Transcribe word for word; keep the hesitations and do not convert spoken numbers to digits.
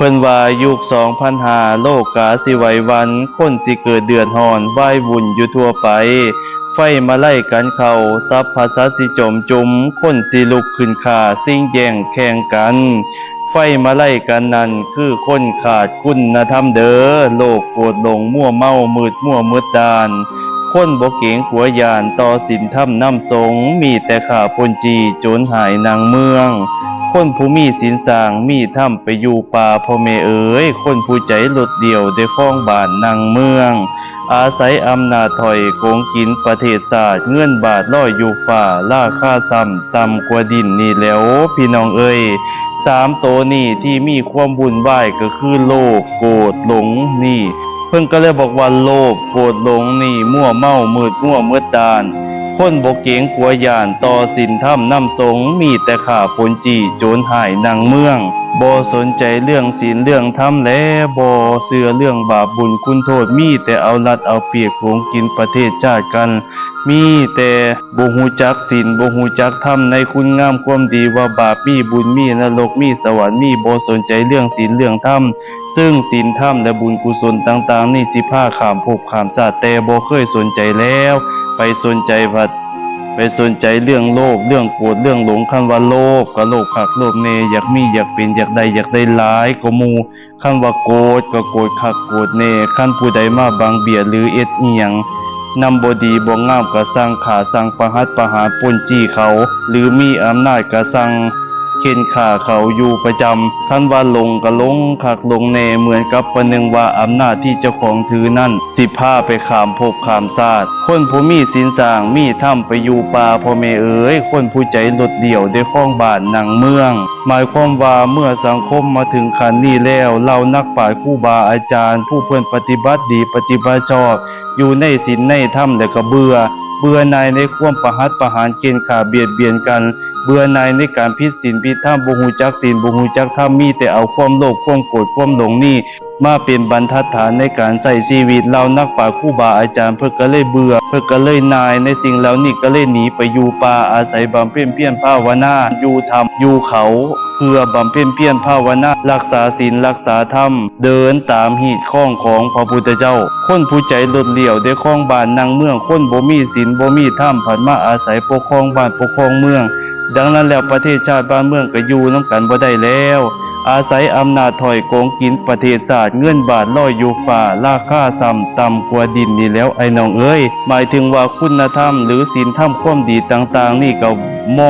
เพิ่นว่ายุคสองพันห้า โลกาสิไหวหวั่น คนสิเกิดเดือดร้อน วายวุ่นอยู่ทั่วไป ไฟมาไล่กันเข้า สรรพสัตว์สิจมจุม คนสิลุกขึ้นฆ่า สิ่งแย่งแข่งกัน ไฟมาไล่กันนั่น คือคนขาดคุณธรรมเด้อ โลกโกรธหลง มัวเมา มืดมัวมืดด้าน คนบ่เกรงกลัวย้าน ต่อศีลธรรมนำสงฆ์ มีแต่ฆ่าปล้นจี้ โจรฮ้ายนั่งเมือง คนผู้มีศีลสร้าง มีธรรมไปอยู่ป่า พ่อแม่เอ๋ย คนผู้ใจโดดเดี่ยว ได้ครองบ้านนั่งเมือง อาศัยอำนาจถ้อยโกงกินประเทศชาติ เงินบาทลอยอยู่ฟ้า ราคาซ้ำต่ำกว่าดินนี่แหล้ว พี่น้องเอ๋ย สามโตนี้ที่มีความวุ่นวายก็คือโลภ โกรธ หลงนี่ เพิ่นก็เลยบอกว่าโลภ โกรธ หลงนี่ มัวเมา มืดมัวมืดด้าน คนบ่เกรงกลัวย้าน ต่อศีลธรรมนำสงฆ์ มีแต่ฆ่าปล้นจี้ โจรฮ้ายนั่งเมือง บ่สนใจเรื่องศีลเรื่องธรรม และบ่เชื่อเรื่องบาปบุญคุณโทษ มีแต่เอารัดเอาเปรียบ โกงกินประเทศชาติกัน มีแต่บ่ฮู้จักศีล บ่ฮู้จักธรรม ในคุณงามความดี ว่าบาปมี บุญมี นรกมี สวรรค์มี บ่สนใจเรื่องศีลเรื่องธรรม ซึ่งศีลธรรมและบุญกุศลต่างๆ นี่สิพาข้ามภพข้ามชาติ แต่บ่เคยสนใจแล้ว ไปสนใจวัด ไปสนใจเรื่องโลภ เรื่องโกรธ เรื่องหลง คันว่าโลภก็โลภคักโลภแน่ อยากมีอยากเป็น อยากได้อยากได้หลายกว่าหมู่ คันว่าโกรธก็โกรธคักโกรธแน่ คันผู้ใดมาบังเบียดหรือเฮ็ดอิหยังนำบ่ดีบ่งามก็สั่งฆ่า สั่งประหัตประหารปล้นจี้เขา หรือมีอำนาจก็สั่งเข่นฆ่าเขาอยู่ประจำ คันว่าหลงก็หลงคักหลงแน่ เหมือนกับประหนึ่งว่าอำนาจที่เจ้าของถือนั้นสิพาไปข้ามภพข้ามชาติ คนผู้มีศีลสร้าง มีธรรมไปอยู่ป่า พ่อแม่เอ๋ย คนผู้ใจโดดเดี่ยว ได้ครองบ้านนั่งเมือง หมายความว่าเมื่อสังคมมาถึงขั้นนี้แล้ว เหล่านักปราชญ์ครูบาอาจารย์ ผู้เพิ่นปฏิบัติดีปฏิบัติชอบ อยู่ในศีลในธรรม และก็เบื่อ เบื่อหน่ายในความประหัตประหาร เข่นฆ่าเบียดเบียนกัน เบื่อหน่ายในการผิดศีลผิดธรรม บ่ฮู้จักศีล บ่ฮู้จักธรรม มีแต่เอาความโลภ ความโกรธ ความหลงนี่มาเป็นบรรทัดฐานในการใช้ชีวิต เหล่านักปราชญ์ครูบาอาจารย์เพิ่นก็เลยเบื่อ เพิ่นก็เลยหน่ายในสิ่งเหล่านี้ ก็เลยหนีไปอยู่ป่า อาศัยบำเพ็ญเพียรภาวนา อยู่ถ้ำอยู่เขา เพื่อบำเพ็ญเพียรภาวนา รักษาศีลรักษาธรรม เดินตามฮีตคองของพระพุทธเจ้า คนผู้ใจโดดเดี่ยว ได้ครองบ้านนั่งเมือง คนบ่มีศีลบ่มีธรรม ผัดมาอาศัยปกครองบ้านปกครองเมือง ดังนั้นแล้วประเทศชาติบ้านเมืองก็อยู่นำกันบ่ได้แล้ว อาศัยอำนาจถ้อยโกงกินประเทศชาติ เงินบาทลอยอยู่ฟ้า ราคาซ้ำต่ำกว่าดินนี่แหล้ว ไอ้น้องเอ๋ย หมายถึงว่าคุณธรรมหรือศีลธรรมความดีต่างๆ นี่ก็